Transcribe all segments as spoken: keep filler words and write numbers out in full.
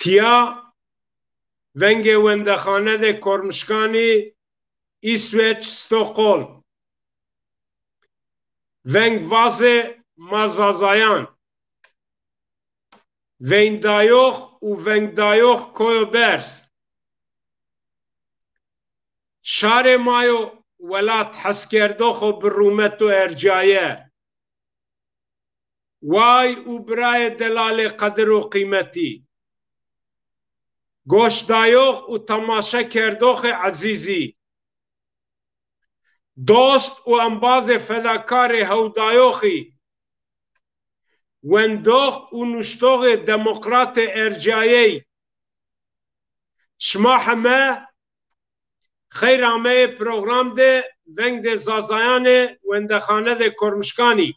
Tiya vengê wendexane de Kormişkanî, Îsveç, Stockholm. Veng vazê ma Zazayan. Veyndayox û vengdayox koyo berz. Şarê ma yo welat heskerdoxo bi rûmet û ercaye. Way û birayê delalê qedir û qîmetî. Goşdayox û temaşekerdoxê ezîzî. Dost û embazê fedakarê hewdayoxî. Wendox û nuştoxê demokratê ercayey. Şima heme xeyr ameyê program de vengdê Zazayanê wendexane de Kormişkanî.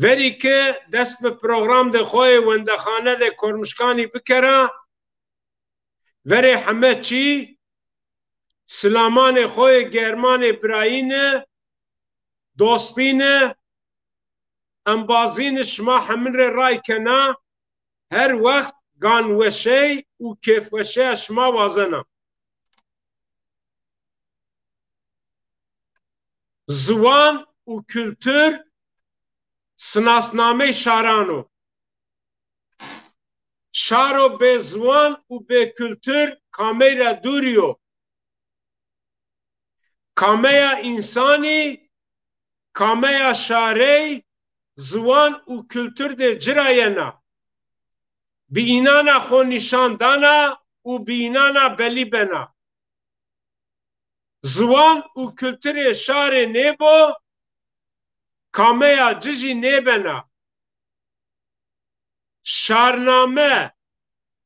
Verî ke dest bi program de xo yê wendexane de Kormişkanî bikera, verê heme çî silamanê xo yê germanê birayîne, dostîne, embazîne şima hemin rê ray kena, her wext ganweşey û kêfweşeya şima wazena. Ziwan û kultur sinasnamey şaran o. Şaro bê ziwan û bê kultur kamey ra dûrî yo? Kameya însanî, kameya şarey, ziwan û kultur de ci ra yena. Bi înana xo nîşan dana û bi înana belî bena. Ziwan û kulturê şarê nêbo, kameya ci jî nêbena. Şarname,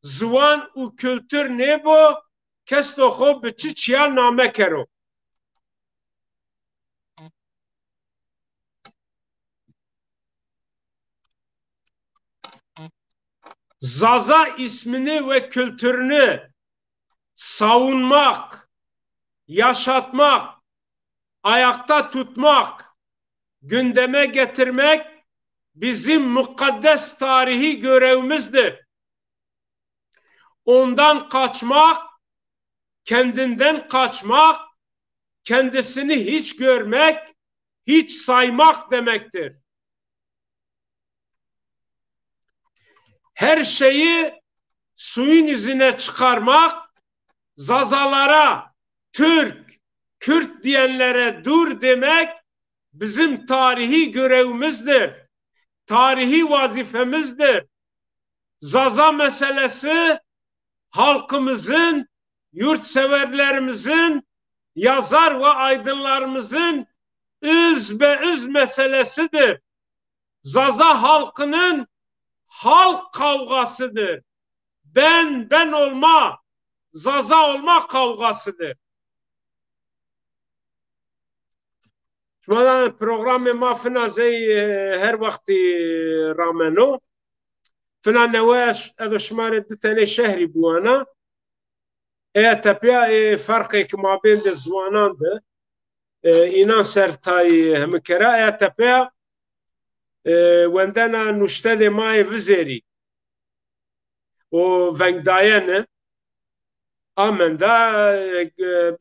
ziwan û kultur nêbo, kes do xo bi çi çîyan name kero? Zaza ismini ve kültürünü savunmak, yaşatmak, ayakta tutmak, gündeme getirmek bizim mukaddes tarihi görevimizdir. Ondan kaçmak, kendinden kaçmak, kendisini hiç görmek, hiç saymak demektir. Her şeyi suyun yüzüne çıkarmak, Zazalara Türk, Kürt diyenlere dur demek bizim tarihi görevimizdir, tarihi vazifemizdir. Zaza meselesi halkımızın, yurtseverlerimizin, yazar ve aydınlarımızın üzbeüz meselesidir. Zaza halkının halk kavgasıdır. Ben ben olma, Zaza olma kavgasıdır. Şima da programê ma fina zey, e, her wextî rameno. Fina newe edo şima rê di tenê şehrî biwana. Eya tepeya, e, ferqêk mabên de ziwanan de, e, înan ser tayî hemi kera. Eya tepeya, e, wendena nuştedê ma yê vizêrî û vengdayene. Amenda, e,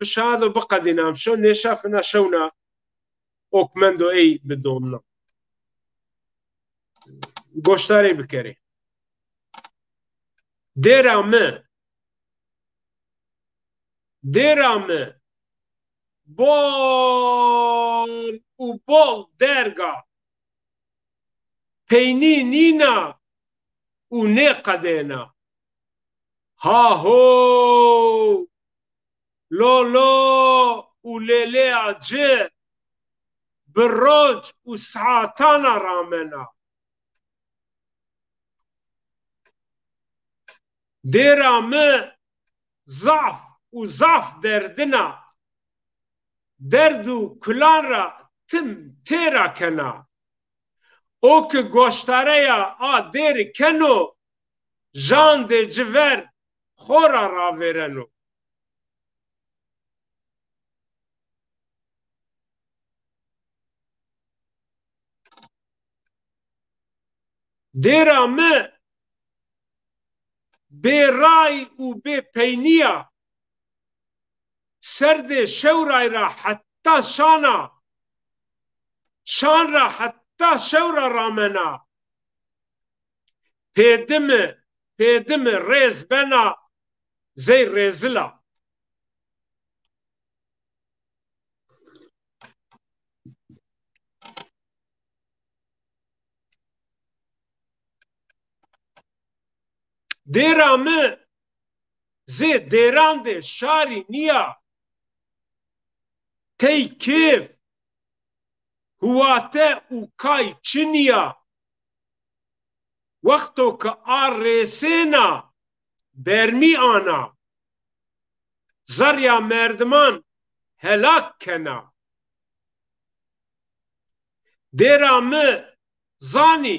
bişa do biqedîna, şo nêşa fina şewna okmendo ey bidomna. Goşdarê bikerê. Dêra mi, dêra mi, bol û bol derg a, peynî nîna û nêqedêna. Ha ho! Lolo û lêlêya ci bi roc û saetana ramena. Dêra mi zaf û zaf derdin a. Derd û kulan ra tim têra kena. O ki goştareya a dêri keno, jandê ci ver xo ra ravêreno. Dêra mi, bê ray û bê peynîya. Serdê şewray ra hetta şana, şan ra hetta şewra ramena. Pêdimi, pêdimi rêz bena zey rêzila. Dêra mi zê dêrandê şarî nîya. Tey kêf, hiwate û kay çinî ya. Wexto ke a rêsêna, bermî ana, zerrîya merdiman helak kena. Dêra mi zanî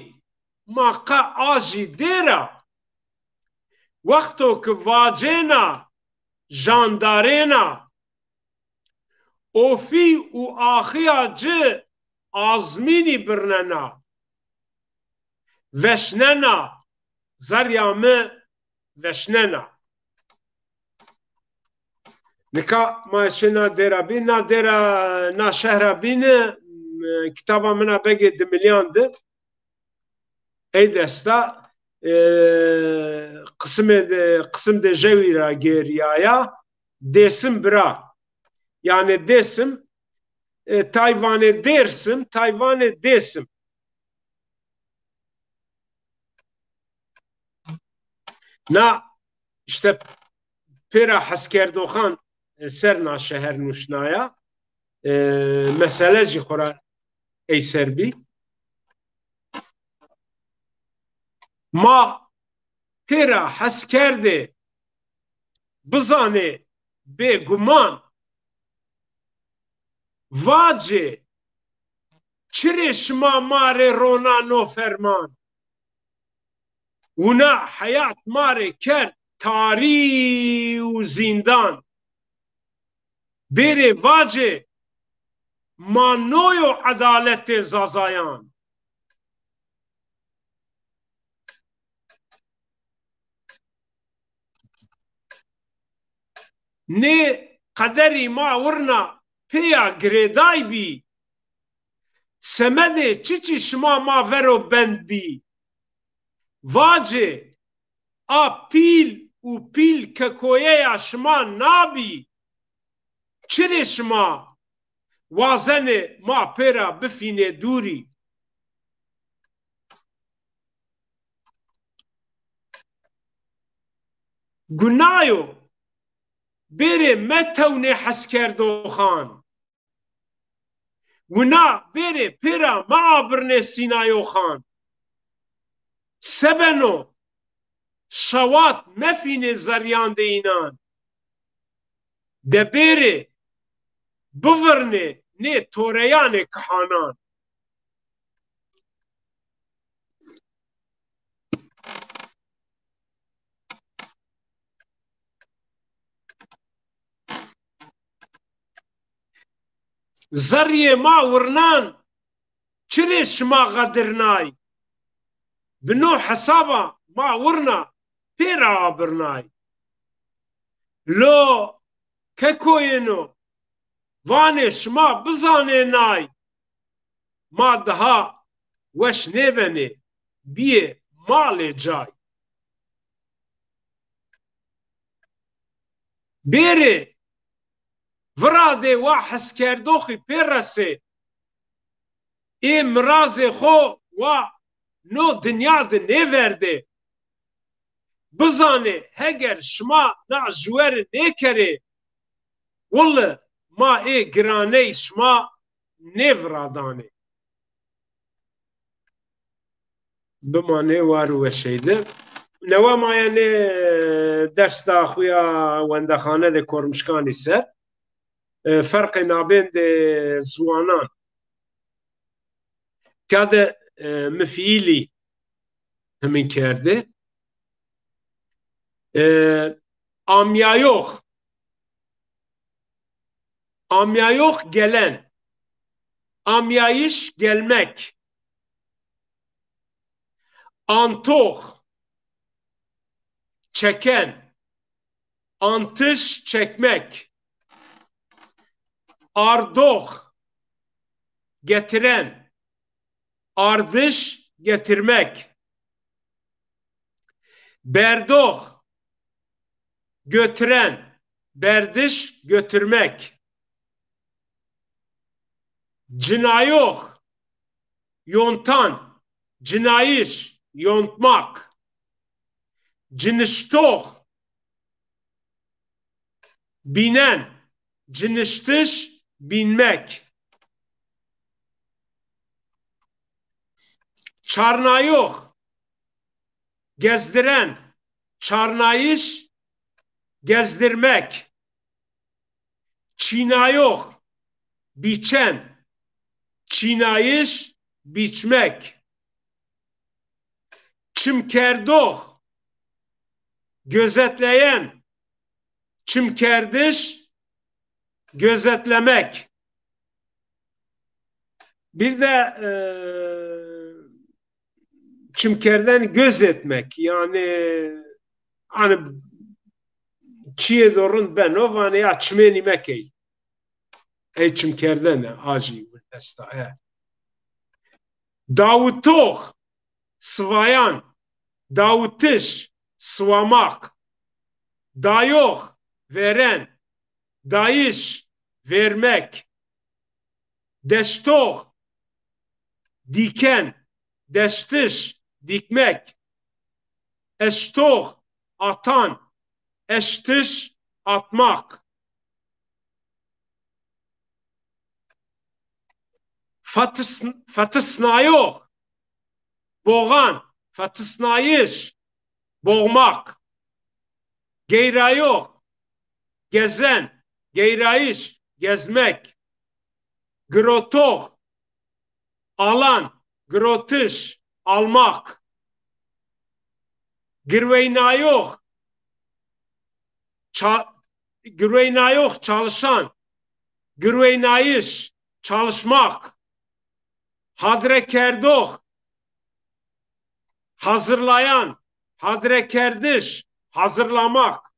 ma qe a jî dêr a. Wexto ke vacêna, jandarêna, ofî û axîya ci azmînî birnena. Veşnena, zerrîya mi veşnena. Nika ma şê na dêra bîn, na dêra, na şehra bîne, e, kitaba min a Begê Dimilyan de. Ey desta, e, qisimê de, qisim de jewî ra gêrîyaya, Dêsim bira. Yanî Dêsim, e, tay vanê Dêrsim, tay vanê Dêsim. Na îşte pêra heskerdoxan, e, ser na şeher nuşnaya, e, mesele jî xora ey ser bî. Ma pêra hes kerdê bizanê bêguman. Vacê, çirê şima ma rê rona no ferman? Wina heyat ma rê kerd tarî û zîndan. Bêrê vacê, ma no yo edaletê Zazayan? Nê qederî ma wirna pêya girêday bî. Semedê çiçî şima ma vero bend bî? Vacê, a pîl û pîl kekoyeya şima nabî? Çirê şima wazenê ma pêra bifînê dûrî? Gunayo, bêrê metewnê heskerdoxan. Wina bêrê pêra meabirnê sînayoxan. Se beno, şawat mefînê zerrîyandê înan. De bêrê bivirnê nê toreyanê kihanan. Zerrîyê ma wirnan çirê şima xedirnay? Bi no hesaba ma wirna pêra abirnay. Lo kekoyêno, vanê şima bizanênay, ma daha weş nêbenê, bîyê malê cay. Bêrê viradê wa heskerdoxî pêresê, ê mirazê xo wa no dinya de nêverdê. Bizanê, heger şima na juweri nêkerê, wille ma ê giraney şima nêviradanê. Bimanê war û weşey de. Newe ma yanî ders da xo ya wendexane de Kormişkanî ser, e, ferqê nabên de ziwanan. Tîya de, e, mi fiîlî himin kerdê. E, amyayox. Amyayox gelen. Amyayış, gelmek. Antox. çeken, antiş, çekmek. Ardox, getiren, ardiş, getirmek. Berdox, götüren, berdiş, götürmek. Cinayox, yontan, cinayış, yontmak. Ciniştox, binen, ciniştiş, binmek. Çarnayox, gezdiren, çarnayış, gezdirmek. Çînayox, biçen, çînayış, biçmek. Çimkerdox, gözetleyen, çimkerdiş, gözetlemek. Bir de, e, çimkerden, gözetmek. Yani, hani, çiyê do rind beno, vanê ya çimê nîme key. Ey çimkerdene, a jî esta, e. Dawitox, sıvayan, dawitiş, sıvamak. Dayox, veren, dayış, vermek. Deştox, diken, deştiş, dikmek. Eştox, atan, eştiş, atmak. Fatis-, fatisnayox, boğan, fatisnayış, boğmak. Geyrayox, gezen, geyrayış, gezmek. Girotox, alan, girotiş, almak. Girweynayox, ça-, girweynayox, çalışan, girweynayış, çalışmak. Hadrekerdox, hazırlayan, hadrekerdiş, hazırlamak.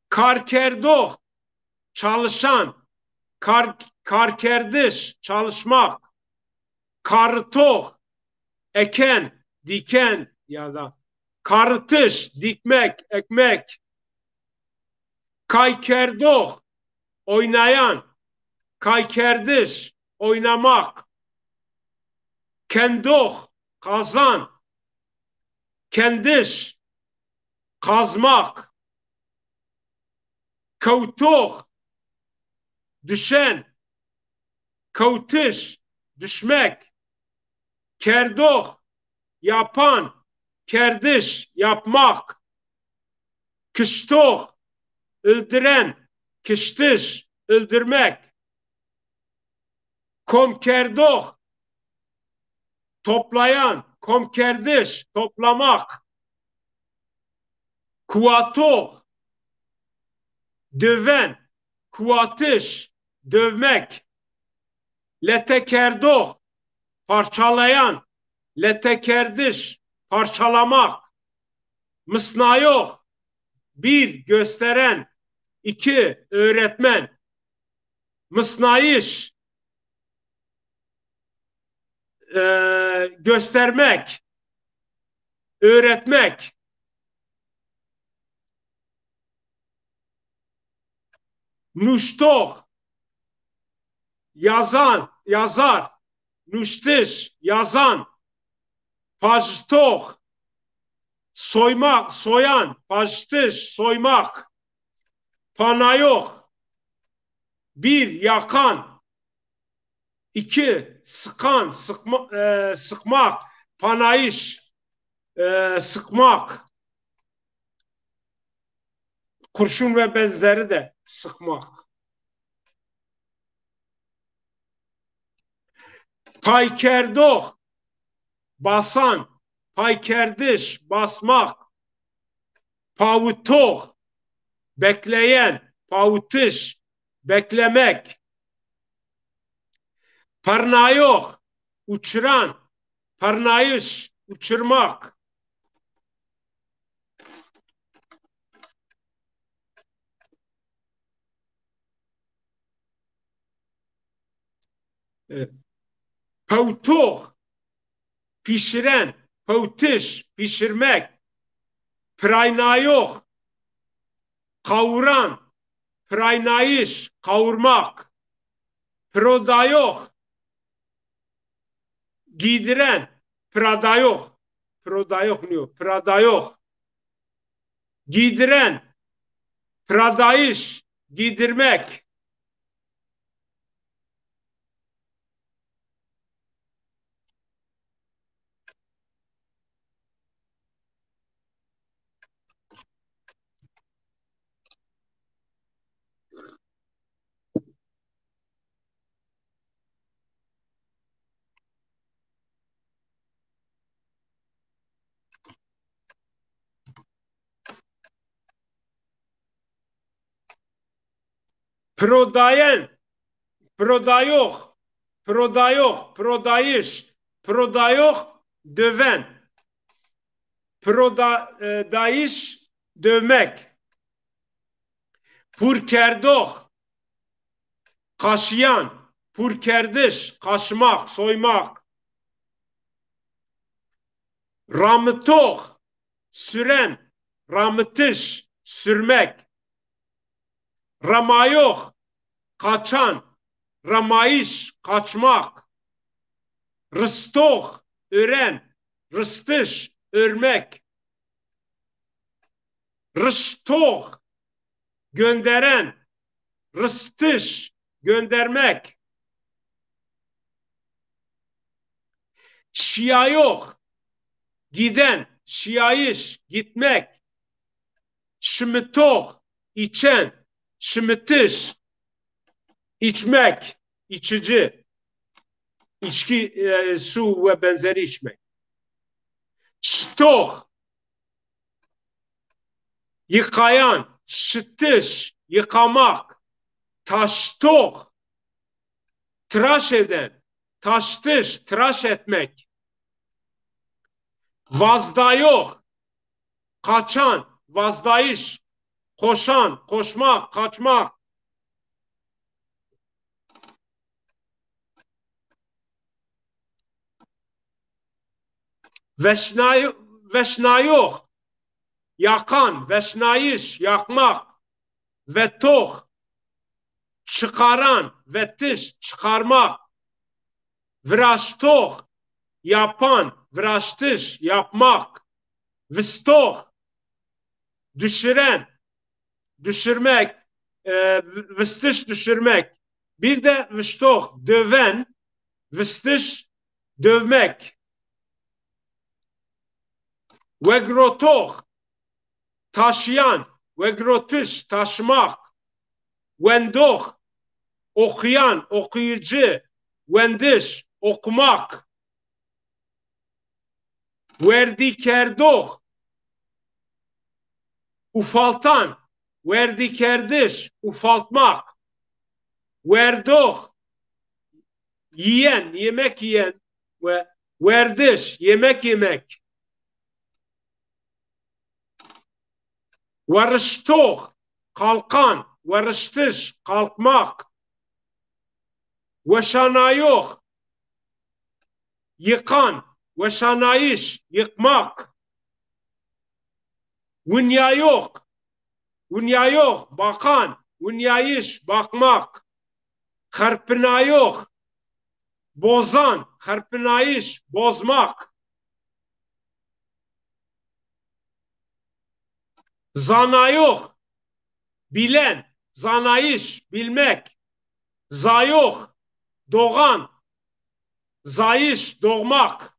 Karkerdox, çalışan, kar-, karkerdiş, çalışmak. Karitox, eken, diken ya da karitiş, dikmek, ekmek. Kaykerdox, oynayan, kaykerdiş, oynamak. Kendox, kazan, kendiş, kazmak. Kewtox, düşen, kewtiş, düşmek. Kerdox, yapan, kerdiş, yapmak. Kiştox, öldüren, kiştiş, öldürmek. Komkerdox, toplayan, komkerdiş, toplamak. Kuwatox, döven, kuwatiş, dövmek. Letekerdox, parçalayan, letekerdiş, parçalamak. Misnayox, bir, gösteren, iki, öğretmen. Misnayış, e, göstermek, öğretmek. Nuştox, yazan, yazar, nuştiş, yazan. Pajitox, soymak, soyan, pajitiş, soymak. Panayox, bir, yakan, iki, sıkan, sıkma-, e, sıkmak, panayış, e, sıkmak. Kurşun ve benzeri de sıkmak. Paykerdox, basan, paykerdiş, basmak. Pawitox, bekleyen, pawitiş, beklemek. Pernayox, uçuran, pernayış, Uçurmak. E, pewtox, pîşiren, pewtiş, pîşirmek. Piraynayox, qawuran, piraynayîş, qawurmak. Pirodayox, giydiren, piradayox, pirodayox nîyo, piradayox. Giydiren, piradayîş, giydirmek. Pirodayen, pirodayox, pirodayox, pirodayîş, pirodayox, döven. Piroda-, e, dayîş, dövmek. Purkerdox, qaşiyan, purkerdiş, qaşımak, soymak. Ramitox, süren, ramitiş, sürmek. Remayox, qaçan, remayış, kaçmak. Ristox, ören, rıstış, örmek. Riştox, gönderen, rıstış, göndermek. Şiyayox, giden, şiyayış, gitmek. Şimitox, içen, şimitiş, içmek, içici. İçki, e, su ve benzeri içmek. Şitox, yıkayan, şitiş, yıkamak. Taştox, tıraş eden, taştiş, tıraş etmek. Vazdayox, kaçan, vazdayış, koşan, koşmak, kaçmak. Veşnay-, veşnayox, yakan, veşnayış, yakmak. Vetox, çıkaran, vetiş, çıkarmak. Viraştox, yapan, viraştış, yapmak. Vistox, düşüren, düşürmek, e, vi-, vistiş, düşürmek. Bir de viştox, döven, vistiş, dövmek. Wegrotox, taşıyan, wegrotiş, taşımak. Wendox, okuyan, okuyucu, wendiş, okumak. Werdîkerdox, ufaltan, werdîkerdiş, ufaltmak. Werdox, yiyen, yemek yiyen ve werdiş, yemek yemek. Weriştox, kalkan, weriştiş, kalkmak. Weşanayox, yıkan, weşanayış, yıkmak. Winyayox, winyayox, bakan, winyayış, bakmak. Xerpinayox, bozan, xerpinayış, bozmak. Zanayox, bilen, zanayış, bilmek. Zayox, doğan, zayış, doğmak.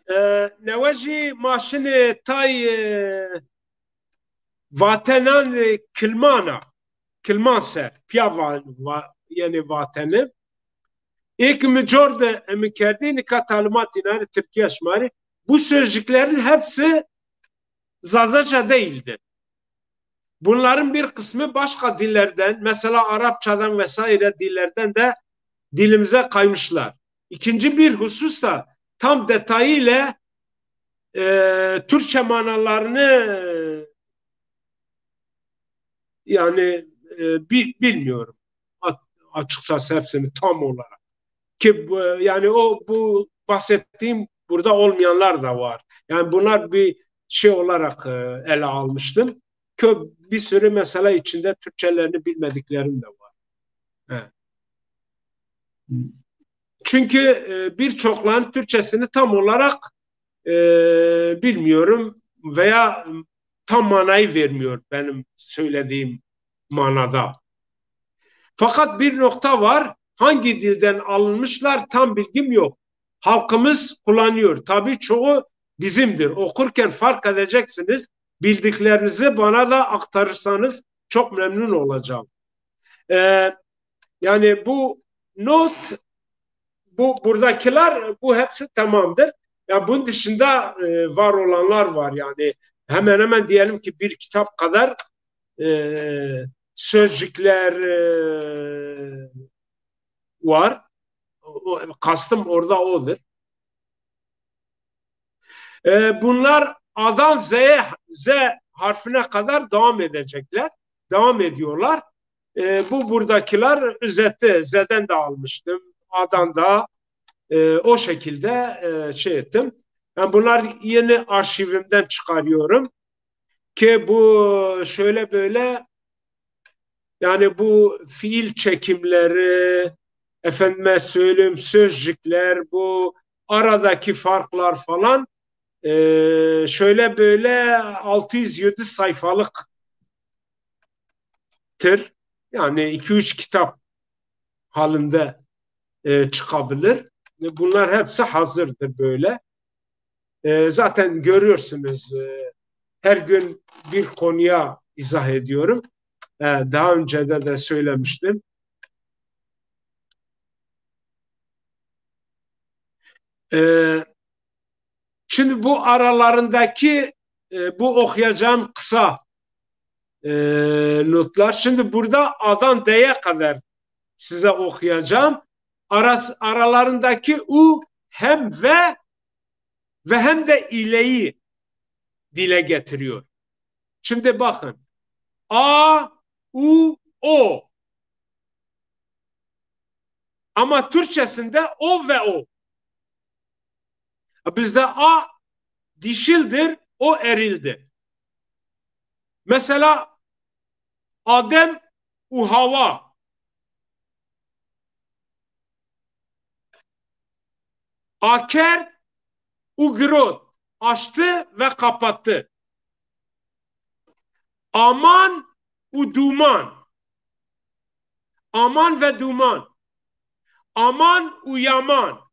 E, newe jî ma şinê tay, e, vatenan, e, kilman a. Kilman ser. Pîya va-, va-, yenê vatene. Ê ki mi cor de emi kerdî, nika talimat înan rê, Tirkîya şima rê. Bu sözcüklerin hepsi Zazaca değildi. Bunların bir kısmı başka dillerden, mesela Arapçadan vesaire dillerden de dilimize kaymışlar. İkinci bir husus da tam detayıyla e, Türkçe manalarını yani e, bi- bilmiyorum. A- Açıkçası hepsini tam olarak. Ki bu- yani o bu bahsettiğim burada olmayanlar da var. Yani bunlar bir şey olarak e, ele almıştım. Kö bir sürü mesela içinde Türkçelerini bilmediklerim de var. Evet. Çünkü e, birçokların Türkçesini tam olarak e, bilmiyorum veya tam manayı vermiyor benim söylediğim manada. Fakat bir nokta var. Hangi dilden alınmışlar tam bilgim yok. Halkımız kullanıyor. Tabii çoğu bizimdir. Okurken fark edeceksiniz. Bildiklerinizi bana da aktarırsanız çok memnun olacağım. Ee, yani bu not, bu buradakiler, bu hepsi tamamdır. Ya bunun dışında e, var olanlar var yani. Hemen hemen diyelim ki bir kitap kadar e, sözcükler e, var. O, kastım orada odur. E, bunlar A'dan Z'ye, Z harfine kadar devam edecekler. Devam ediyorlar. E, bu buradakiler özeti. Z'den de almıştım. A'dan da e, o şekilde e, şey ettim. Yani bunlar yeni arşivimden çıkarıyorum. Ki bu şöyle böyle yani bu fiil çekimleri, efendime söyleyeyim sözcükler, bu aradaki farklar falan e, şöyle böyle altı yüz yedi sayfalıktır. Yani iki üç kitap halinde e, çıkabilir. Bunlar hepsi hazırdır böyle. E, zaten görüyorsunuz e, her gün bir konuya izah ediyorum. E, daha önce de de söylemiştim. E, şimdi bu aralarındaki e, bu okuyacağım kısa e, notlar. Şimdi burada A'dan D'ye kadar size okuyacağım. Ara, aralarındaki U hem ve ve hem de ileyi dile getiriyor. Şimdi bakın. A, U, O. Ama Türkçesinde O ve O. Bizde A dişildir, O erildir. Mesela Adem û Hawa. Akerd û girot, açtı ve kapattı. Aman û duman. Aman ve duman. Aman û yaman.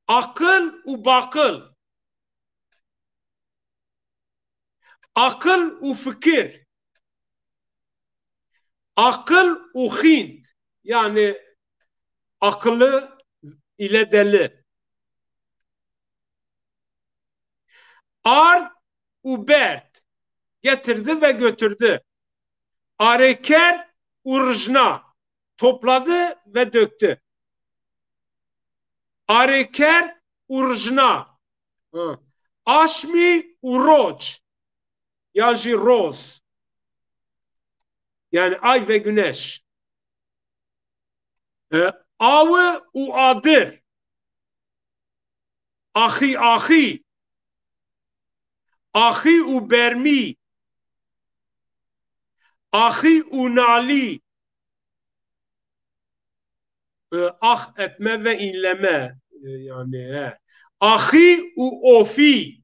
Akıl û bakıl. Akıl û fikir. Akıl û Hint. Yani akıllı ile deli. Ard û berd. Getirdi ve götürdü. Arêkerd û rijna. Topladı ve döktü. Arêkerd û rijna. Hı. Aşmî û roc. Ya jî roz. Yani ay ve güneş. E, awi û adir. Axî, axî. Axî û bermî. Axî û nalî. E, ax etme ve inleme. E, yani, he. Axî û ofî.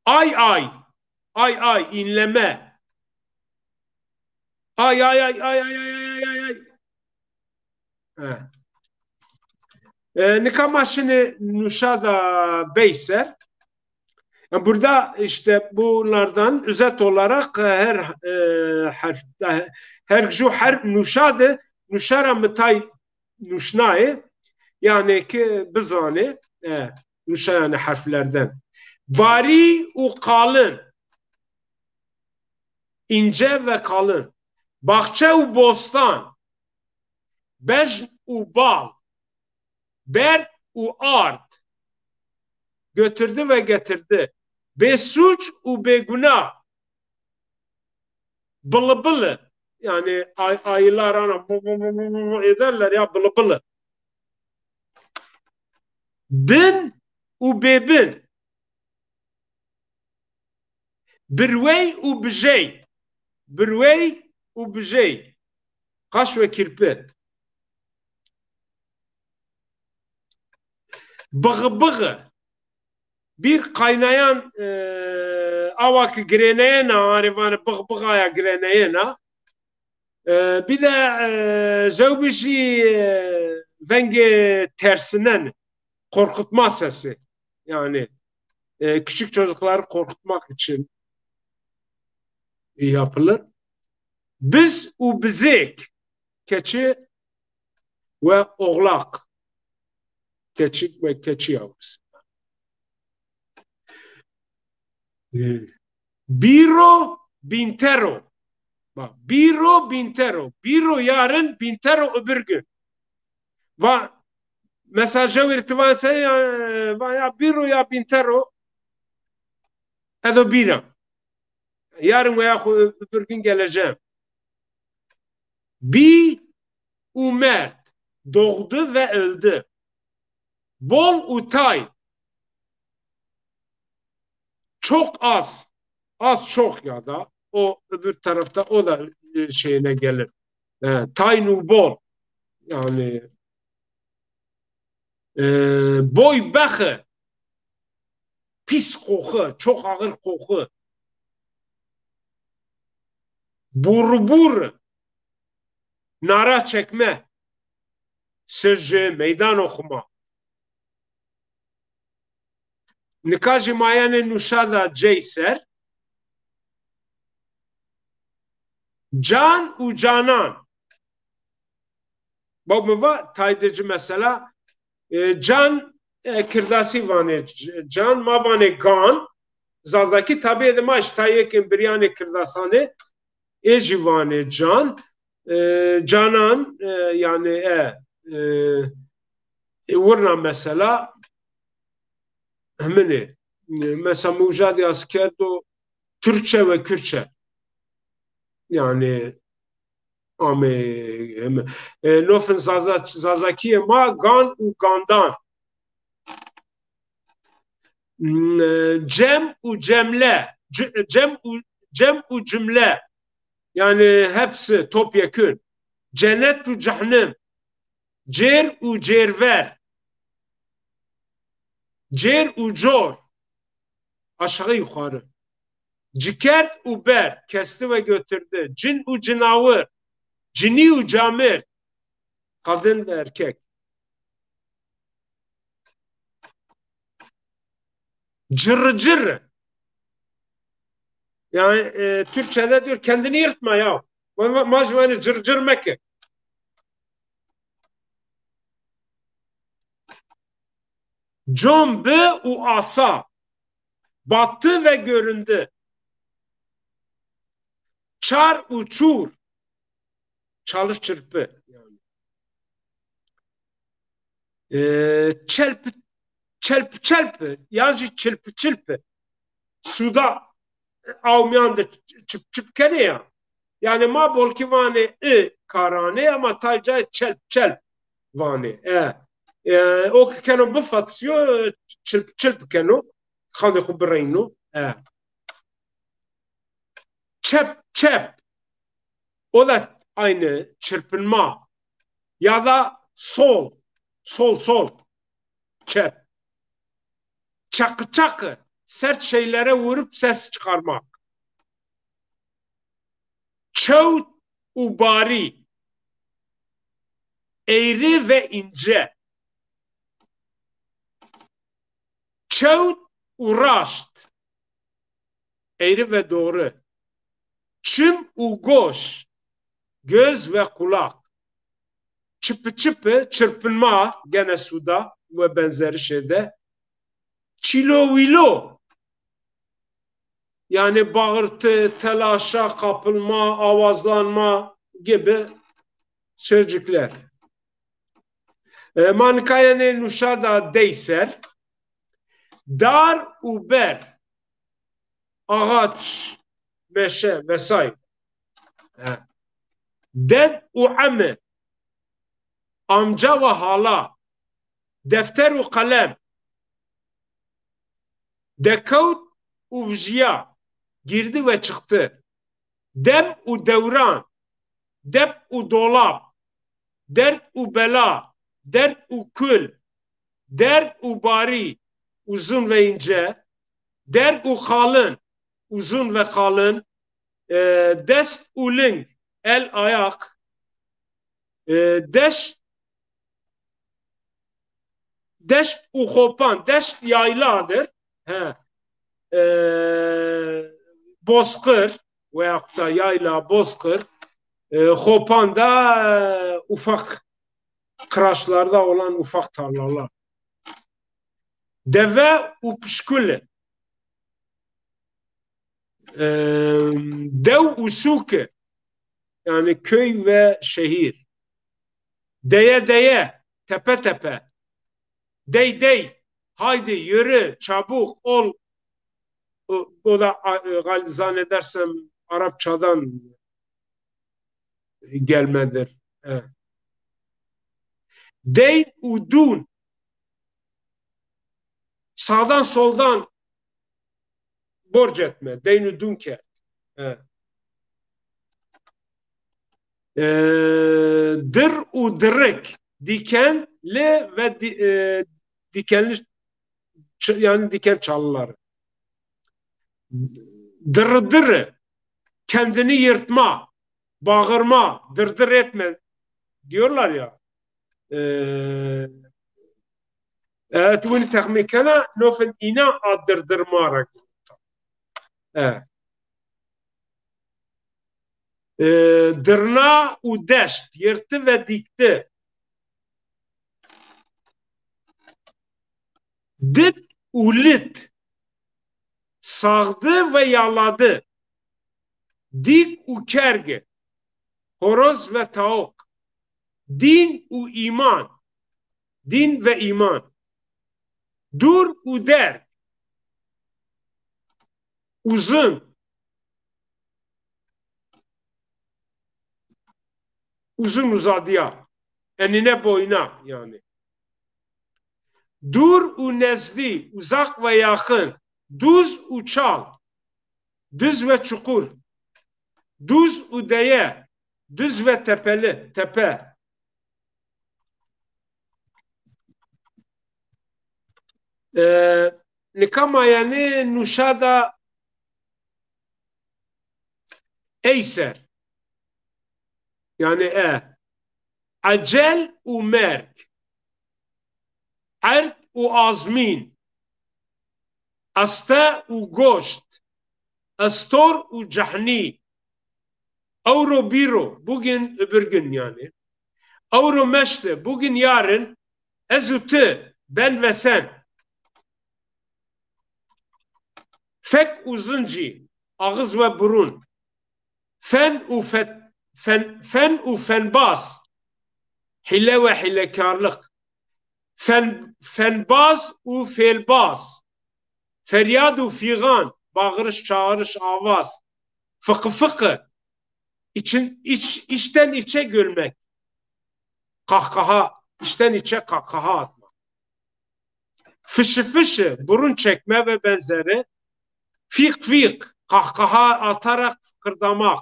Ay, ay. Ay, ay, inleme. Ay, ay, ay. He. E, nika ma şinî nuşa da bey ser. Yani burada işte bunlardan özet olarak e, her e, harf, her ju harf nuşadı, nuşara mitay nuşnaye, yani ki bizane, e, nuşa yani harflerden. Bari u kalın, ince ve kalın. Bahçe u bostan, bejn u bal. Berd û ard. Götürdü ve getirdi. Bêsûc û bêguna. Bılı bılı. Yani ay, ayılar ana bı, bı, bı, bı, bı ederler ya, bılı bılı. Bin û bêbin. Birwey û bijey. Birwey û bijey. Kaş ve kirpi. Bığı bığı. Bir kaynayan, e, awa ki gireneyena, hani vanê bığı bığı aya gireneyena. E, bir de, e, zewbijî, e, vengê tersinen, korkutma sesi. Yani, e, küçük çocukları korkutmak için yapılır. Biz û bizêk, keçi ve oğlak. Keçik ve keçi yavrusu. E, bîro bîntero. Bak, bîro bîntero. Bîro yarın, bîntero öbür gün. Va, mesela jewir ti van se ya, va ya bîro ya bîntero. Edo bîra. Yarın veya xu-, öbür gün geleceğim. Bî û merd, doğdu ve öldü. Bol û tay, çok az, az çok ya da, o öbür tarafta o da, e, şeyine gelir. E, tayn û bol. Yani, e, boy bexi, pis koku, çok ağır koku. Burubur, nara çekme. Sirci, meydan okuma. Nika jî ma yenê nuşada cey ser. Can û canan. Bak mi va, tay de ci mesela, e, can, e, kirdasî vanê c-, can, ma vanê gan. Zazakî tabîyê de ma ji tay yekên biryanê kirdasanê, ê jî vanê can. E, canan, e, yani, e, e, e, wirna mesela, heminê. E, mesela mi uca de yaz kerdo Türkçe ve Kürtçe. Yani, amê, hem, e, lofin Zaza-, Zazakîyê ma gan û gandan. Hmm, e, cem û cemle, c-, cem û, cem û cümle. Yani hepsi topyekün. Cennet û cehnim. Cêr û cêrver. Cêr û cor. Aşağı yukarı. Cikerd û berd. Kesti ve götürdü. Cin û cinawir. Cinî û camêrd. Kadın ve erkek. Cırı cırı. Yani, e, Türkçe'de diyor, kendini yırtma ya. Ma, ma, ma, yani cır cır meke. Combi û asa. Battı ve göründü. Çar û çûr. Çalış çırpı. Yani. E, çelp, çelp, çelp. Ya jî çilp, çilp. Suda, e, aw miyan de çip, çip kenê ya. Yani ma bolkî vanê i karanê ama tay cayê çelp, çelp vanê. E, e, o ki keno bifatsîyo, çilp, çilp keno. Qandê xu bireyno. E. Çep, çep. O da aynı çırpınma. Ya da sol, sol, sol. Çep. Çakı çakı. Sert şeylere vurup ses çıkarmak. Çewt û barî. Eğri ve ince. Çewt û raşt. Eğri ve doğru. Çim û goş. Göz ve kulak. Çıpı çıpı, çırpınma, gene suda ve benzeri şeyde. Çilo vilo. Yani bağırtı, telaşa kapılma, avazlanma gibi sözcükler. E, ma nika yenê nuşada dey ser. Dar û ber, ağaç, meşe vesaire. He. Ded û emi, amca ve hala. Defter û qelem. Dekewt û vijîya, girdi ve çıktı. Dem û dewran, dep û dolap, derd û bela, derd û kul, derg û barî, uzun ve ince, derg û qalin, uzun ve kalın, e, dest û ling, el, ayak, e, deşt, deşt û xopan, deşt yayladır. He. E, bozkır veyahut da yayla, bozkır. E, xopan da, e, ufak kıraçlarda olan ufak tarlalar. Deve û pişkuli. E, dew û sûki, yani köy ve şehir. Deye deye, tepe tepe. Dey dey, haydi, yürü, çabuk, ol. O, o da, a, e, gal-, zannedersem Arapçadan gelmedir. E. Deyn û dûn. Sağdan soldan borc etme. Deyn û dûn kerd. E. E, dır û dırık. Dikenli ve di-, e, dikenli ç-, yani diken çalıları. Dırıdırı, kendini yırtma, bağırma, dırdır etme diyorlar ya. E, evet, bunu tahmin kena, nofin ina a dırdırma ra. E. E, dırna û deşt, yırttı ve dikti. Dit û lit, sağdı ve yaladı. Dik û kergi, horoz ve tawuk. Din û iman, din ve iman. Dur û derg, uzun, uzun uzadıya, enine boyuna yani. Dur û nezdî, uzak ve yakın, duz û çal, düz ve çukur, duz û deye, düz ve tepeli, tepe. E, nika ma yanî nuşada ey ser. Yani e. Ecel û merg. Erd û azmîn. Este û goşt. Estor û cehnî. Ewro bîro, bugün, öbür gün yani. Ewro meşte, bugün, yarın, ez û ti, ben ve sen. Fek û zincî, ağız ve burun. Fen û fet-, fen, fen û fenbaz, hile ve hilekarlık. Fen, fenbaz û fêlbaz. Feryad û fîgan, bağırış, çağırış, avaz. Fıkı fıkı, için, iç, içten içe gülmek. Kahkaha, içten içe kahkaha atmak. Fışı fışı, burun çekme ve benzeri. Fîq fîq, kahkaha atarak fıkırdamak.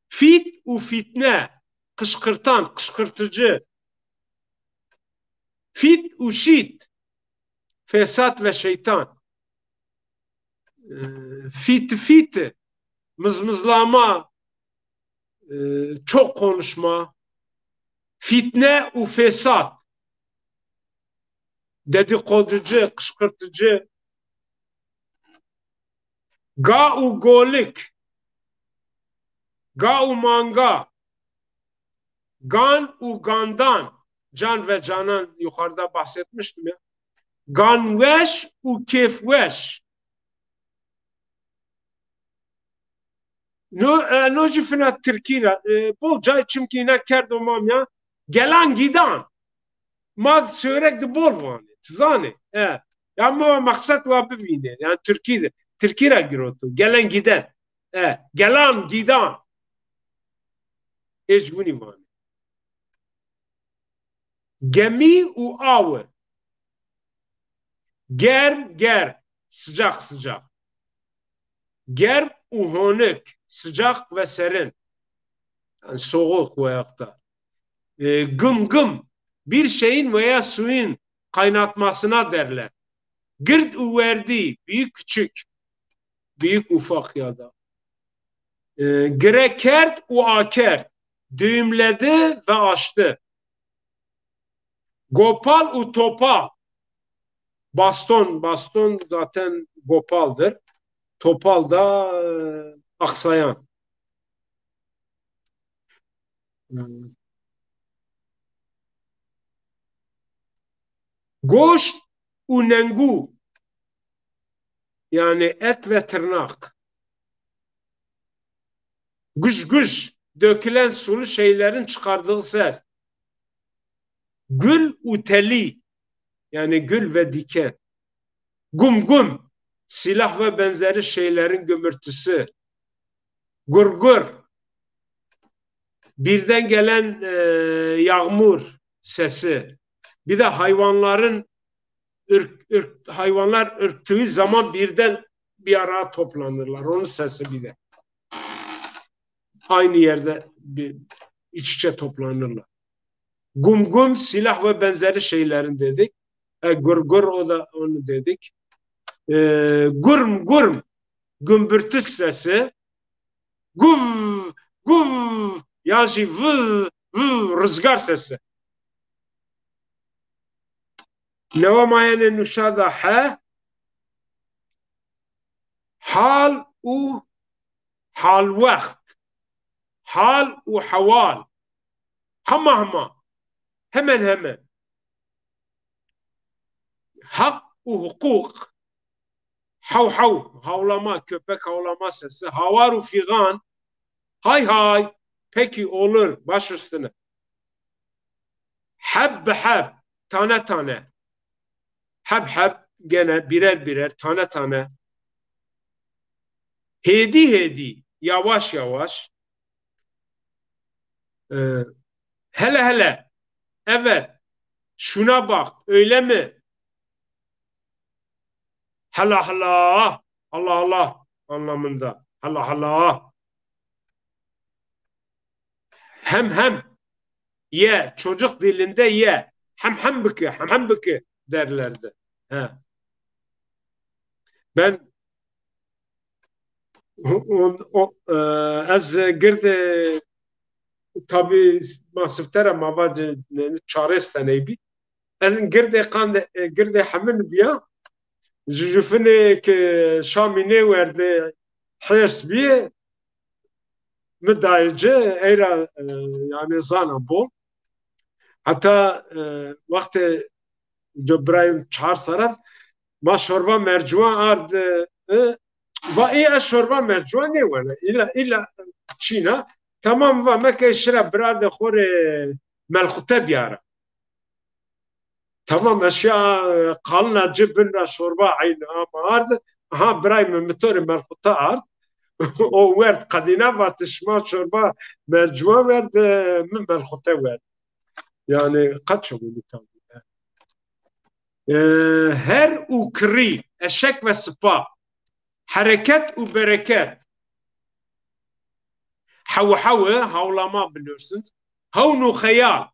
Fît û fîtne, kışkırtan, kışkırtıcı. Fît û şît, fesat ve şeytan. E, fîti fîti, mızmızlama, e, çok konuşma. Fitne û fesat, dedikoducu, kışkırtıcı. Ga û golik, ga û manga, gan û gandan, can ve canan, yukarıda bahsetmiştim ya. Ganweş û kêfweş. No, e, no jî fina tirkî ra. E, bol cay çimkî îna kerdo mam ya. Gelan gîdan. Ma Sêwreg de bol vanê. Ti zanê. E. Ya mi va meqsed wa bivînê. Yanî Tirkî de. Tirkî ra giroto. Gelen giden. E. Gelan gîdan. Ê jî winî vanê. Gemî û awi. Germ, germ, sıcak, sıcak. Germ û honik, sıcak ve serin. Yani soğuk veyahut da. E, gım gım, bir şeyin veya suyun kaynatmasına derler. Gird û werdî, büyük küçük. Büyük ufak ya da. E, gire kerd û akerd. Düğümledi ve açtı. Gopal û topal. Baston, baston zaten gopaldır. Topal da, e, aksayan. Hmm. Goşt û nengû. Yani et ve tırnak. Guj guj, dökülen sulu şeylerin çıkardığı ses. Gül û telî, yani gül ve diken. Gum gum, silah ve benzeri şeylerin gümürtüsü. Gur gur, birden gelen, e, yağmur sesi. Bir de hayvanların ürk-, ürk-, hayvanlar ürktüğü zaman birden bir araya toplanırlar. Onun sesi bir de. Aynı yerde bir iç içe toplanırlar. Gum gum, silah ve benzeri şeylerin dedik. E, gur gur, o da onu dedik. E, gurm gurm, gümbürtü sesi. Guv, guv, ya jî vıv, vıv, rızgar sesi. Newe ma yenê nuşa da he. Hal û halwext. Hal û hewal. Hema hema. Hemen hemen. Hak û hukuk. Haw haw, havlama, köpek havlama sesi. Hawar û figan. Hay hay, peki, olur, baş üstüne. Heb bi heb, tane tane. Heb heb, gene birer birer, tane tane. Hêdî hêdî, yavaş yavaş. E, hele hele, evet, şuna bak, öyle mi? Hala hala, Allah Allah anlamında. Hala hala. Hem hem ye, çocuk dilinde ye. Hem hem biki, hem hem biki derlerdi. He. Ben o, o, e, ez girde, tabi, ma sifte ra ma vacê çarês teney bî. Ez in girdê qandê, e, girdê hemin biya. Jujufinê ke Şamî nêwerdê, hêrs bîyê, mi dayê ci, ey ra, e, yanî zana bol. Heta, e, wextê co birayê mi çar serran, ma şorba merciwan ard, e, e, va, ê, ez şorba merciwan nêwena. Îla, îla çîna. Tamam, va, meke şira birardê xo rê melxute biyara. Tamam, ez şiya, e, qalina ci bin ra şorba eynî ama ard. Aha, birayê mi mi to rê melxute ard. O werd qedîna, va ti şima şorba merciwan werd, e, mi melxute werd. Yanî qet çewilî tabi. E, her û kirî, eşek ve sipa. Hereket û bereket. Hewi hewi, havlama biliyorsunuz. Hewn û xeyal.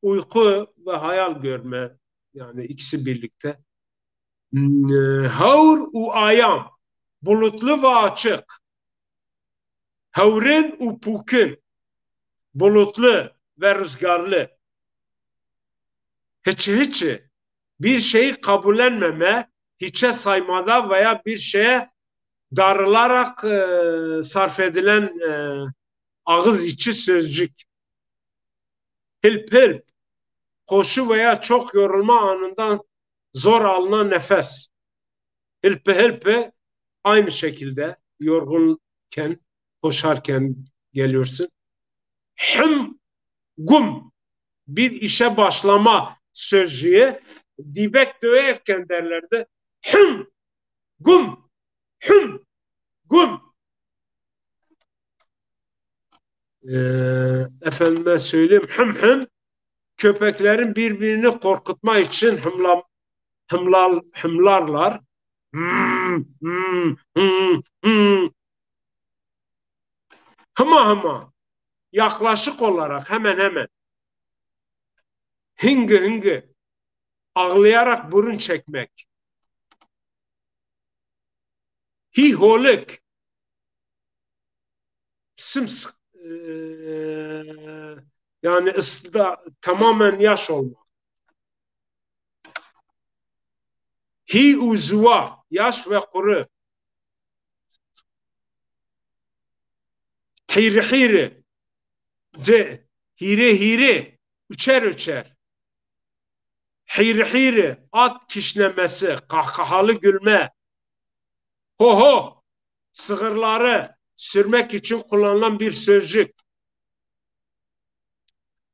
Uyku ve hayal görme. Yani ikisi birlikte. Hmm, e, hewr û ayam. Bulutlu ve açık. Hewrin û pûkin. Bulutlu ve rüzgarlı. Hiçi hiçi. Bir şeyi kabullenmeme, hiçe saymada veya bir şeye darılarak, e, sarf edilen, e, ağız içi sözcük. Hilp hilp, koşu veya çok yorulma anından zor alınan nefes. Hilpi hilpi, aynı şekilde yorgunken, koşarken geliyorsun. Hım, gum, bir işe başlama sözcüğü. Dibek döverken derlerdi. Hüm, gum, hüm, gum. Ee, efendime söyleyeyim, hüm hüm, köpeklerin birbirini korkutma için hımla, hımlal, hımlarlar. Hmm, hmm, hmm, hmm. Hıma hıma, yaklaşık olarak, hemen hemen. Hıngı hıngı, ağlayarak burun çekmek. Hi holik, sımsıkı, e, yani ısla, tamamen yaş olmak. Hi uzuwa, yaş ve kuru. Hiri hiri, ce, hiri hiri, üçer üçer. Hiri hiri, at kişnemesi, kahkahalı gülme. Ho ho, sığırları sürmek için kullanılan bir sözcük.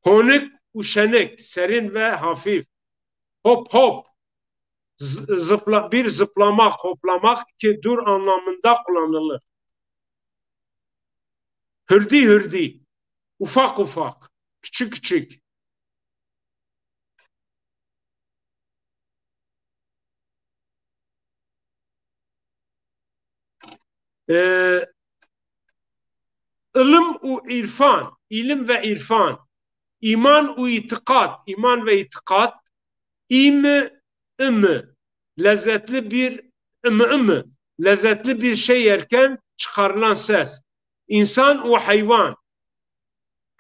Honik, uşenik, serin ve hafif. Hop hop, z- zıpla, bir zıplamak, hoplamak ki dur anlamında kullanılır. Hürdi hürdi, ufak ufak, küçük küçük. E, ilim u irfan, ilim ve irfan, iman u itikat, iman ve itikat, imi, imi, lezzetli bir, imi, imi, lezzetli bir şey yerken çıkarılan ses. İnsan u hayvan,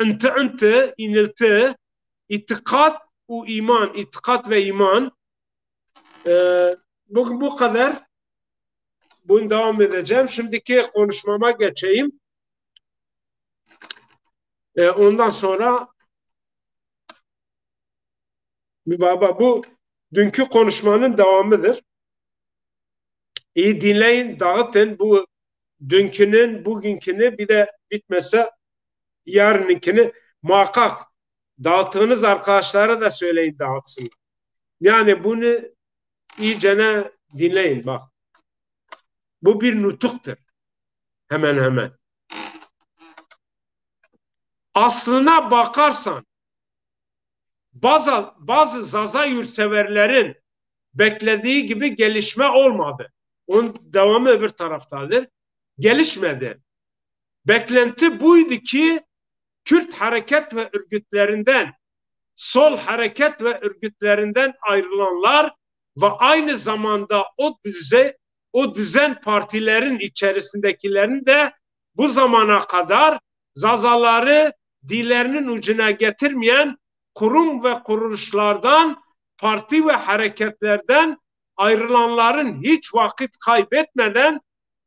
ıntı, ıntı, inilti, itikat u iman, itikat ve iman. E, bugün bu kadar. Bunu devam edeceğim. Şimdiki konuşmama geçeyim. E, ondan sonra bir baba, bu dünkü konuşmanın devamıdır. İyi dinleyin, dağıtın bu dünkünün, bugünkünü, bir de bitmese yarınınkini muhakkak dağıttığınız arkadaşlara da söyleyin, dağıtsın. Yani bunu iyicene dinleyin bak. Bu bir nutuktur. Hemen hemen. Aslına bakarsan bazı, bazı Zaza yurtseverlerin beklediği gibi gelişme olmadı. Onun devamı öbür taraftadır. Gelişmedi. Beklenti buydu ki Kürt hareket ve örgütlerinden, sol hareket ve örgütlerinden ayrılanlar ve aynı zamanda o düze, o düzen partilerin içerisindekilerin de bu zamana kadar Zazaları dillerinin ucuna getirmeyen kurum ve kuruluşlardan, parti ve hareketlerden ayrılanların hiç vakit kaybetmeden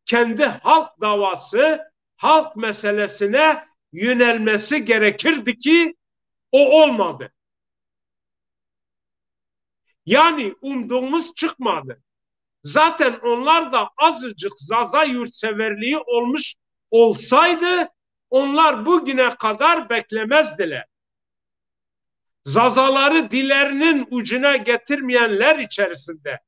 kendi halk davası, halk meselesine yönelmesi gerekirdi ki o olmadı. Yani umduğumuz çıkmadı. Zaten onlar da azıcık Zaza yurtseverliği olmuş olsaydı onlar bugüne kadar beklemezdiler. Zazaları dillerinin ucuna getirmeyenler içerisinde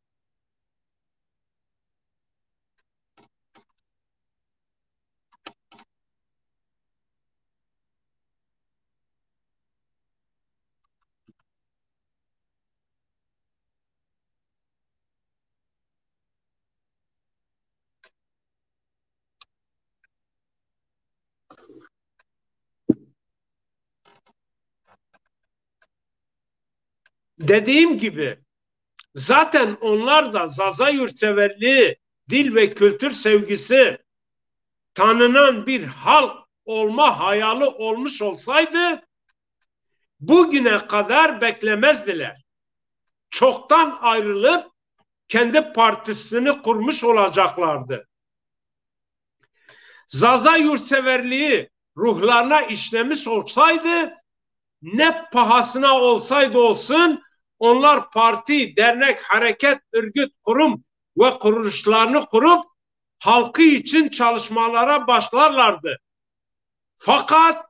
Dediğim gibi, zaten onlar da Zaza yurtseverliği, dil ve kültür sevgisi tanınan bir halk olma hayali olmuş olsaydı, bugüne kadar beklemezdiler. Çoktan ayrılıp kendi partisini kurmuş olacaklardı. Zaza yurtseverliği ruhlarına işlemiş olsaydı, ne pahasına olsaydı olsun, onlar parti, dernek, hareket, örgüt, kurum ve kuruluşlarını kurup halkı için çalışmalara başlarlardı. Fakat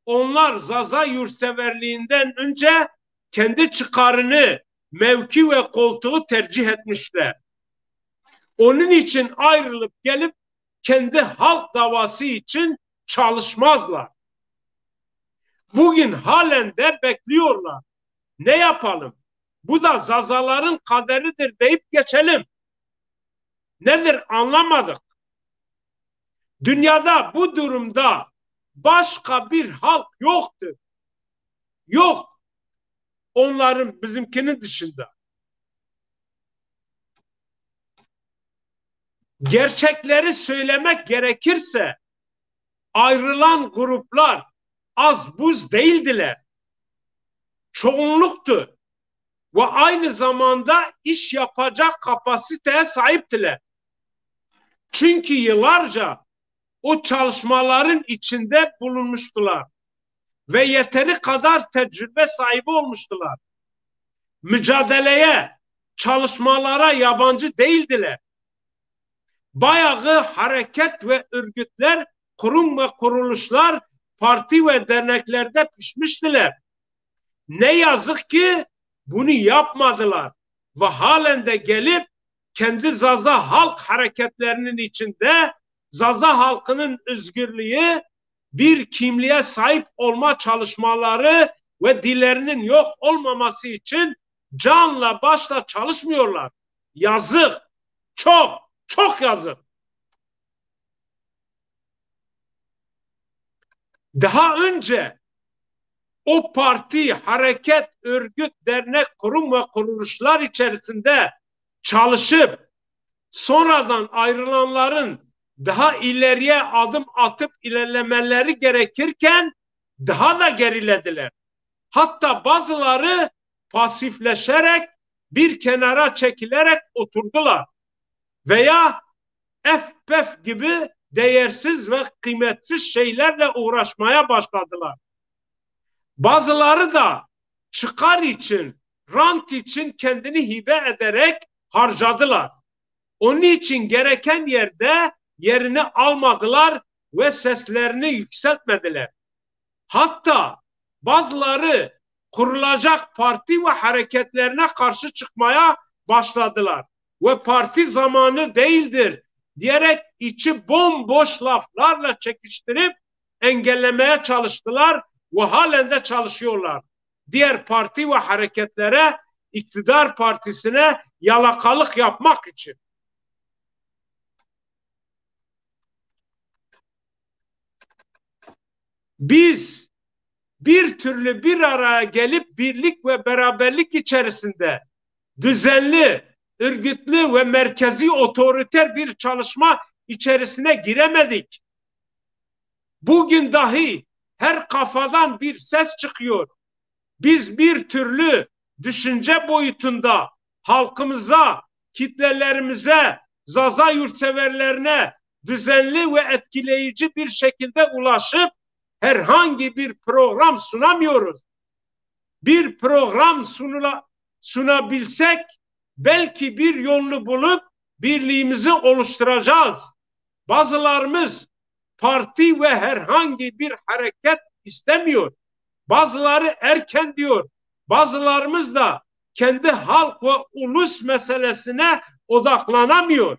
onlar Zaza yurtseverliğinden önce kendi çıkarını, mevki ve koltuğu tercih etmişler. Onun için ayrılıp gelip kendi halk davası için çalışmazlar. Bugün halen de bekliyorlar. Ne yapalım? Bu da Zazaların kaderidir deyip geçelim. Nedir anlamadık. Dünyada bu durumda başka bir halk yoktur. Yok. Onların, bizimkinin dışında. Gerçekleri söylemek gerekirse ayrılan gruplar az buz değildiler. Çoğunluktu ve aynı zamanda iş yapacak kapasiteye sahiptiler. Çünkü yıllarca o çalışmaların içinde bulunmuştular ve yeteri kadar tecrübe sahibi olmuştular. Mücadeleye, çalışmalara yabancı değildiler. Bayağı hareket ve örgütler, kurum ve kuruluşlar, parti ve derneklerde pişmiştiler. Ne yazık ki bunu yapmadılar ve halen de gelip kendi Zaza halk hareketlerinin içinde Zaza halkının özgürlüğü, bir kimliğe sahip olma çalışmaları ve dillerinin yok olmaması için canla başla çalışmıyorlar. Yazık. Çok, çok yazık. Daha önce o parti, hareket, örgüt, dernek, kurum ve kuruluşlar içerisinde çalışıp sonradan ayrılanların daha ileriye adım atıp ilerlemeleri gerekirken daha da gerilediler. Hatta bazıları pasifleşerek, bir kenara çekilerek oturdular veya efpef gibi değersiz ve kıymetsiz şeylerle uğraşmaya başladılar. Bazıları da çıkar için, rant için kendini hibe ederek harcadılar. Onun için gereken yerde yerini almadılar ve seslerini yükseltmediler. Hatta bazıları kurulacak parti ve hareketlerine karşı çıkmaya başladılar ve parti zamanı değildir diyerek içi bomboş laflarla çekiştirip engellemeye çalıştılar ve halen de çalışıyorlar. Diğer parti ve hareketlere, iktidar partisine yalakalık yapmak için. Biz bir türlü bir araya gelip birlik ve beraberlik içerisinde düzenli, örgütlü ve merkezi otoriter bir çalışma içerisine giremedik. Bugün dahi her kafadan bir ses çıkıyor. Biz bir türlü düşünce boyutunda halkımıza, kitlelerimize, Zaza yurtseverlerine düzenli ve etkileyici bir şekilde ulaşıp herhangi bir program sunamıyoruz. Bir program sunula, sunabilsek belki bir yolunu bulup birliğimizi oluşturacağız. Bazılarımız parti ve herhangi bir hareket istemiyor. Bazıları erken diyor. Bazılarımız da kendi halk ve ulus meselesine odaklanamıyor.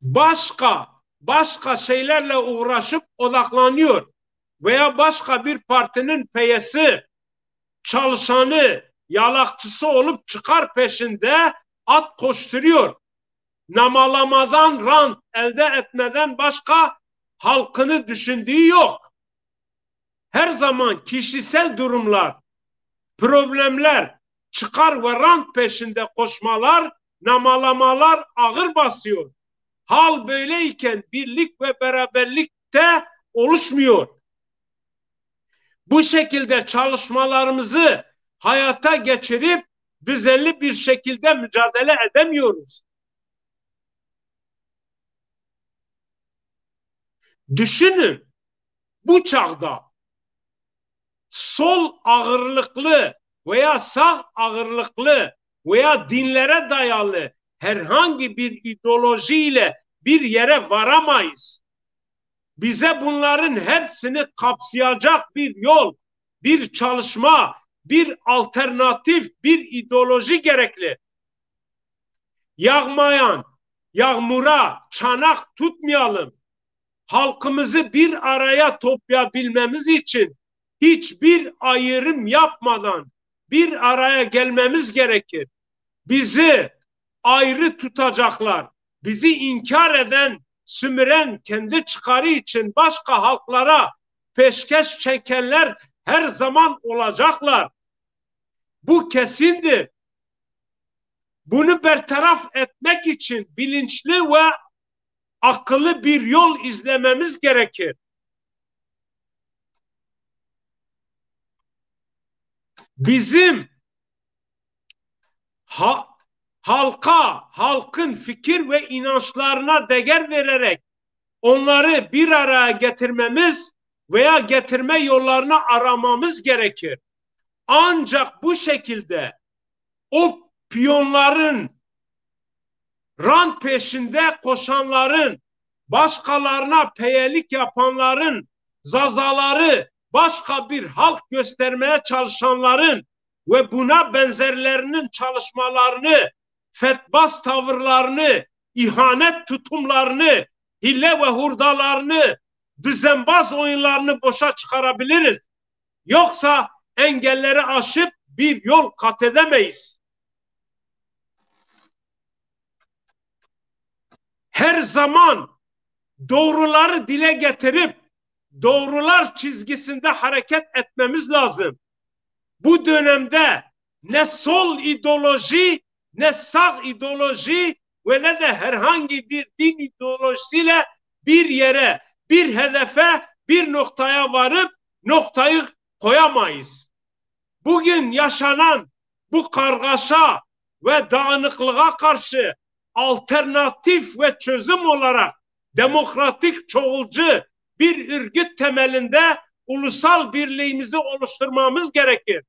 Başka, başka şeylerle uğraşıp odaklanıyor veya başka bir partinin peyesi, çalışanı, yalakçısı olup çıkar peşinde at koşturuyor. Namalamadan rant elde etmeden başka halkını düşündüğü yok. Her zaman kişisel durumlar, problemler, çıkar ve rant peşinde koşmalar, namalamalar ağır basıyor. Hal böyleyken birlik ve beraberlik de oluşmuyor. Bu şekilde çalışmalarımızı hayata geçirip düzenli bir şekilde mücadele edemiyoruz. Düşünün, Bu çağda sol ağırlıklı veya sağ ağırlıklı veya dinlere dayalı herhangi bir ideoloji ile bir yere varamayız. Bize bunların hepsini kapsayacak bir yol, bir çalışma, bir alternatif, bir ideoloji gerekli. Yağmayan yağmura çanak tutmayalım. Halkımızı bir araya toplayabilmemiz için hiçbir ayrım yapmadan bir araya gelmemiz gerekir. Bizi ayrı tutacaklar, bizi inkar eden, sümüren, kendi çıkarı için başka halklara peşkeş çekenler her zaman olacaklar. Bu kesindir. Bunu bertaraf etmek için bilinçli ve akıllı bir yol izlememiz gerekir. Bizim ha-, halka, halkın fikir ve inançlarına değer vererek onları bir araya getirmemiz veya getirme yollarını aramamız gerekir. Ancak bu şekilde o piyonların, rant peşinde koşanların, başkalarına peyelik yapanların, Zazaları başka bir halk göstermeye çalışanların ve buna benzerlerinin çalışmalarını, fetbaz tavırlarını, ihanet tutumlarını, hile ve hurdalarını, düzenbaz oyunlarını boşa çıkarabiliriz. Yoksa engelleri aşıp bir yol kat edemeyiz. Her zaman doğruları dile getirip doğrular çizgisinde hareket etmemiz lazım. Bu dönemde ne sol ideoloji, ne sağ ideoloji ve ne de herhangi bir din ideolojisiyle bir yere, bir hedefe, bir noktaya varıp noktayı koyamayız. Bugün yaşanan bu kargaşa ve dağınıklığa karşı alternatif ve çözüm olarak demokratik, çoğulcu bir örgüt temelinde ulusal birliğimizi oluşturmamız gerekir.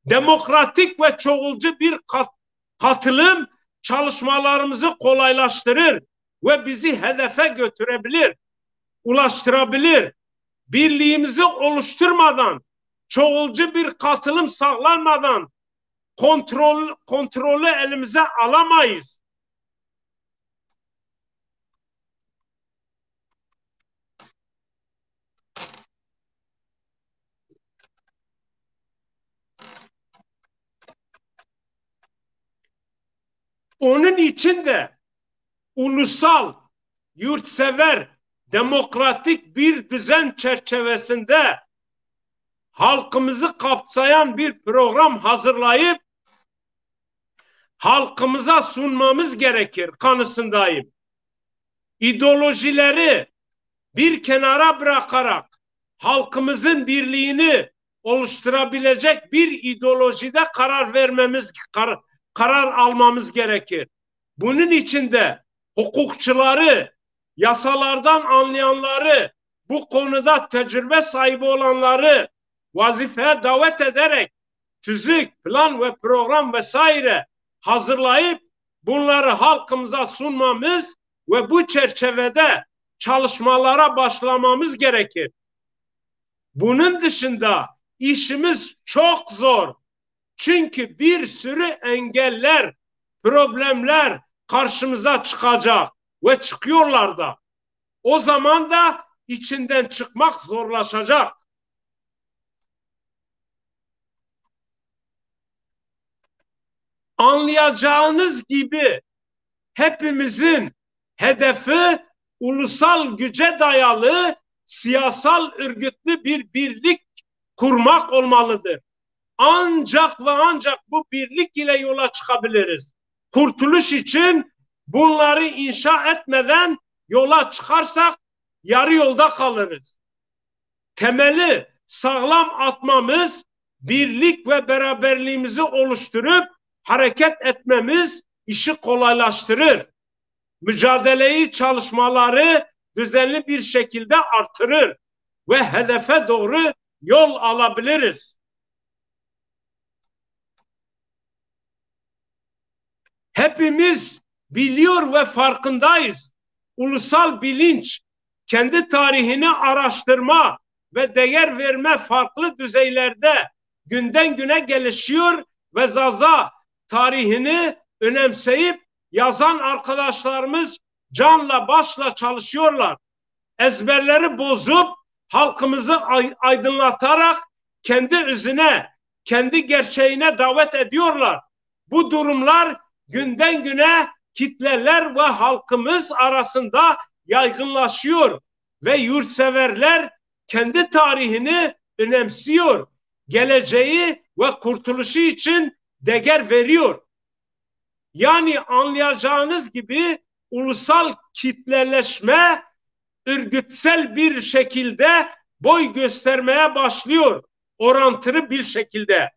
Demokratik ve çoğulcu bir kat-, katılım çalışmalarımızı kolaylaştırır ve bizi hedefe götürebilir, ulaştırabilir. Birliğimizi oluşturmadan, çoğulcu bir katılım sağlanmadan kontrol, kontrolü elimize alamayız. Onun için de ulusal, yurtsever, demokratik bir düzen çerçevesinde halkımızı kapsayan bir program hazırlayıp halkımıza sunmamız gerekir kanısındayım. İdeolojileri bir kenara bırakarak halkımızın birliğini oluşturabilecek bir ideolojide karar vermemiz, kar-, karar almamız gerekir. Bunun için de hukukçuları, yasalardan anlayanları, bu konuda tecrübe sahibi olanları vazifeye davet ederek tüzük, plan ve program vesaire hazırlayıp bunları halkımıza sunmamız ve bu çerçevede çalışmalara başlamamız gerekir. Bunun dışında işimiz çok zor. Çünkü bir sürü engeller, problemler karşımıza çıkacak ve çıkıyorlar da. O zaman da içinden çıkmak zorlaşacak. Anlayacağınız gibi hepimizin hedefi ulusal güce dayalı siyasal örgütlü bir birlik kurmak olmalıdır. Ancak ve ancak bu birlik ile yola çıkabiliriz. Kurtuluş için bunları inşa etmeden yola çıkarsak yarı yolda kalırız. Temeli sağlam atmamız, birlik ve beraberliğimizi oluşturup hareket etmemiz işi kolaylaştırır. Mücadeleyi, çalışmaları düzenli bir şekilde artırır. ve hedefe doğru yol alabiliriz. Hepimiz biliyor ve farkındayız. Ulusal bilinç, kendi tarihini araştırma ve değer verme farklı düzeylerde günden güne gelişiyor ve Zaza tarihini önemseyip yazan arkadaşlarımız canla başla çalışıyorlar. Ezberleri bozup halkımızı ay- aydınlatarak kendi özüne, kendi gerçeğine davet ediyorlar. Bu durumlar günden güne kitleler ve halkımız arasında yaygınlaşıyor ve yurtseverler kendi tarihini önemsiyor. Geleceği ve kurtuluşu için değer veriyor. Yani anlayacağınız gibi ulusal kitleleşme örgütsel bir şekilde boy göstermeye başlıyor. Orantılı bir şekilde.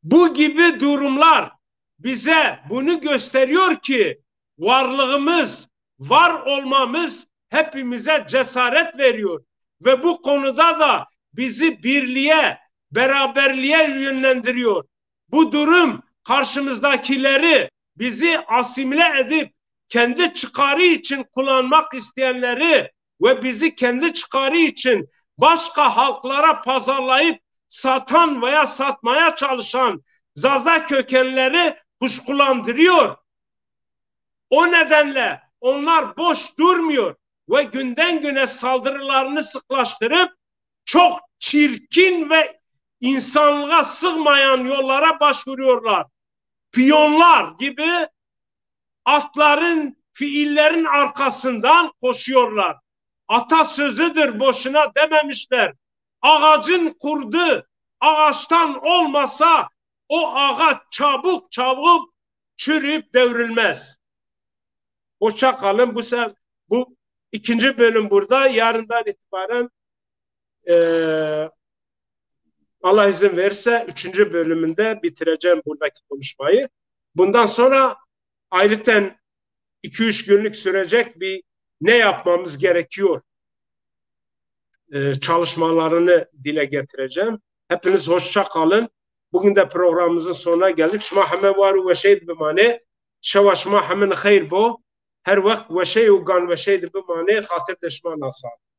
Bu gibi durumlar bize bunu gösteriyor ki varlığımız, var olmamız hepimize cesaret veriyor ve bu konuda da bizi birliğe, beraberliğe yönlendiriyor. Bu durum karşımızdakileri, bizi asimile edip kendi çıkarı için kullanmak isteyenleri ve bizi kendi çıkarı için başka halklara pazarlayıp satan veya satmaya çalışan Zaza kökenleri kuşkulandırıyor. O nedenle onlar boş durmuyor ve günden güne saldırılarını sıklaştırıp çok çirkin ve insanlığa sığmayan yollara başvuruyorlar. Piyonlar gibi atların, fiillerin arkasından koşuyorlar. Atasözüdür, boşuna dememişler. Ağacın kurdu ağaçtan olmasa o ağaç çabuk çabuk çürüyüp devrilmez. Hoşça kalın. Bu se- bu ikinci bölüm burada. Yarından itibaren eee, Allah izin verirse üçüncü bölümünde bitireceğim buradaki konuşmayı. Bundan sonra ayrıten iki üç günlük sürecek bir ne yapmamız gerekiyor e, çalışmalarını dile getireceğim. Hepiniz hoşça kalın. Bugün de programımızın sonuna geldik. Şima heme war û weşey di bimanê. Şewa şima hemin xeyr bo. Her wext weşey û ganweşey di bimanê. Xatir de şima na sağ.